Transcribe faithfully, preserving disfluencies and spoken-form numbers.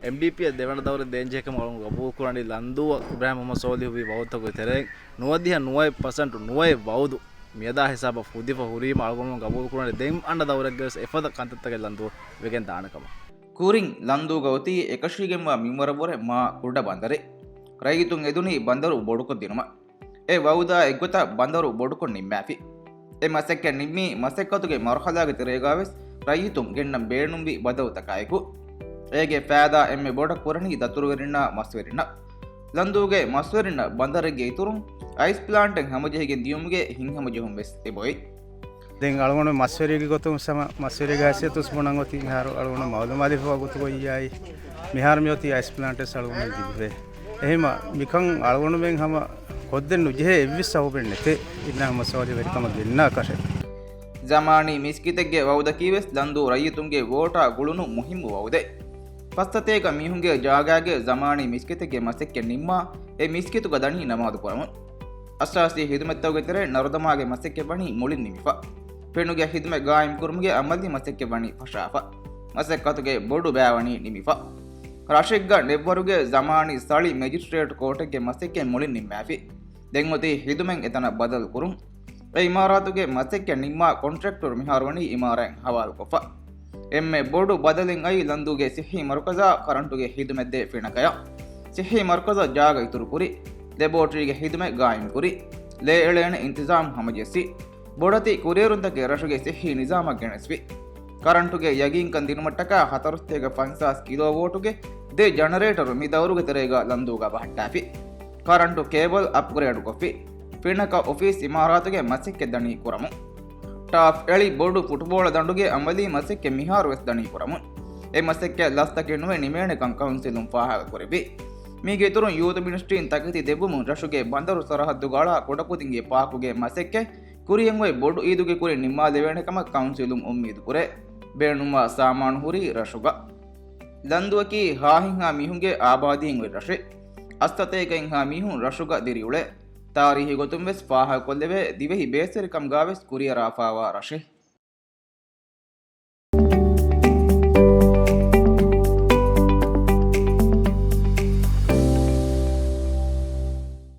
އެމްޑީޕީއަށް ދެވަނަ ދައުރެއް ދޭންޖެހޭކަމަށް އަޅުގަނޑު ގަބޫލުކުރަނީ ލަންދޫއަށް އިބްރާހިމް މުހައްމަދު ސޯލިހު ވީ ވައުދުތަކުގެ ތެރެއިން ނުވަދިހަ ނުވައެއް ޕަސެންޓު ނުވައެއް ވައުދު މިއަދާ ހިސާބަށް ފުދިފަ ހުރީމަ އަޅުގަނޑުމެން ގަބޫލުކުރަނީ ދެން އަންނަ ދައުރެއްގަވެސް އެފަދަ ކަންތައްތަކެއް ލަންދޫ ވެގެން ދާނެ ކަމަށް. ކުރިން ލަންދޫގަ އޮތީ އެކަށީގެންވާ މިންވަރަށްވުރެ މާ ކުޑަ ބަނދަރެއް. ރައްޔިތުން އެދުނީ ބަނދަރު ބޮޑުކޮށްދިނުމަށް. އެ ވައުދާ އެއްގޮތަށް ބަނދަރު ބޮޑުކޮށް ނިންމާފި. އެ މަސައްކަތް ނިންމީ މަސައްކަތުގެ މަރުހަލާގެ ތެރޭގަވެސް ރައްޔިތުން ގެންނަން ބޭނުންވި ބަދަލުތަކާއެކު. އޭގެ ފައިދާ އެންމެ ބޮޑަށް ކުރަނީ ދަތުރުވެރިންނާ މަސްވެރިންނަށް. ލަންދޫގެ މަސްވެރިންނަށް ބަނދަރެއްގެ އިތުރުން އައިސް ޕްލާންޓެއް ހަމަޖެހިގެން ދިޔުމުގެ ހިތްހަމަޖެހުން ވެސް އެބައޮތް. ދެން އަޅުގަނޑު މަސްވެރިއެއްގެ ގޮތުން ސަމަ މަސްވެރިގެ ހައިސިއްޔަތު ވެސް ބުނަން އޮތީ މިހާރު އަޅުގަނޑު މައުލޫމާތު ލިބިފައިވާ ގޮތުގައި އިއްޔާއި މިހާރު މިއޮތީ އައިސް ޕްލާންޓެއް އަޅުގަނޑު ލިބިފައި. އެހެންވީމަ މިކަން އަޅުގަނޑުމެން ހަމަ ކޮށްދެން ނުޖެހޭ އެއްވެސް ސަބަބެއް ނެތޭ އިބްރާހިމް މުހައްމަދު ސޯލިހު ވެރިކަމަށް ގެންނާކަށެއް. ޒަމާނީ މިސްކިތެއްގެ ވައުދަކީވެސް ލަންދޫ ރައްޔިތުންގެ ވޯޓާ ގުޅުނު މުހިއްމު ވައުދެއް. ފައްސަތޭކަ މީހުންގެ ޖާގާގެ ޒަމާނީ މިސްކިތެއްގެ މަސައްކަތް ނިންމާ، އެ މިސްކިތުގަ ދަނީ ނަމާދު ކުރަމުން. އައްސާސީ ހިދުމަތްތަކުގެ ތެރޭ ނަރުދަމާގެ މަސައްކަތް ވަނީ މުޅިން ނިމިފަ. ފެނުގެ ހިދުމަތް ގާއިމް ކުރުމުގެ އަމަލީ މަސައްކަތް ވަނީ ފަށާފަ. މަސައްކަތުގެ ބޮޑު ބައި ވަނީ ނިމިފަ. ރަށެއްގަ ނެއްވަރުގެ ޒަމާނީ ސަޅި މެޖިސްޓްރޭޓް ކޯޓެއްގެ މަސައްކަތް މުޅިން ނިންމާފި. ދެން އޮތީ ހިދުމަތް އެތަނަށް ބަދަލު ކުރުން. އެ އިމާރާތުގެ މަސައްކަތް ނިންމާ ކޮންޓްރެކްޓަރު މިހާރު ވަނީ އިމާރާތް ހަވާލުކޮށްފަ. އެންމެ ބޮޑު ބަދަލެއް އައީ ލަންދޫގެ ސިއްހީ މަރުކަޒާ ކަރަންޓުގެ ހިދުމަތްދޭ ފިނަކަޔަށް. ސިއްހީ މަރުކަޒަށް ޖާގަ އިތުރުކުރި، ލެބޯޓްރީގެ ހިދުމަތް ގާއިމްކުރި، ލޭ އެޅޭނެ އިންތިޒާމް ހަމަޖެއްސި، ބޮޑެތި ކުރިއެރުންތަކެއް ރަށުގެ ސިއްހީ ނިޒާމަށް ގެނެސްފި. ކަރަންޓުގެ ޔަގީންކަން ދިނުމަށްޓަކާ ހަތަރުސަތޭކަ ފަންސާސް ކިލޯވޯޓުގެ ދެ ޖަނަރޭޓަރު މި ދައުރުގެ ތެރޭގަ ލަންދޫގަ ބަހައްޓާފި. ކަރަންޓު ކޭބަލް އަޕްގްރޭޑުކޮށްފި. ފިނަކަ އޮފީސް އިމާރާތުގެ މަސައްކަތް ދަނީ ކުރަމުން. ޓާފް އެޅި ބޮޑު ފުޓުބޯޅަ ދަނޑުގެ އަމަލީ މަސައްކަތް މިހާރު ވެސް ދަނީ ކުރަމުން. އެ މަސައްކަތް ލަސްތަކެއް ނުވެ ނިމޭނެކަން ކައުންސިލުން ފާހަގަކުރެއްވި. މީގެ އިތުރުން ޔޫތު މިނިސްޓްރީން ތަކެތި ދެއްވުމުން ރަށުގެ ބަނދަރު ސަރަހައްދުގަ އަޅާ ކުޑަކުދިންގެ ޕާކުގެ މަސައްކަތް ކުރިއަށް އޮތް ބޮޑު އީދުގެ ކުރިން ނިންމާލެވޭނެ ކަމަށް ކައުންސިލުން އުއްމީދު ކުރޭ. ބޭނުންވާ ސާމާނު ހުރީ ރަށުގަ. ލަންދުއަކީ ހާހެއްހާ މީހުންގެ އާބާދީއިން އޮތް ރަށެއް. އަށްސަތޭކައެއްހާ މީހުން ރަށުގަ ދިރިއުޅޭ. ތާރީހީ ގޮތުން ވެސް ފާހަގަކޮށްލެވޭ ދިވެހި ބޭސްވެރިކަމުގަ ވެސް ކުރިއަރާފައިވާ ރަށެއް.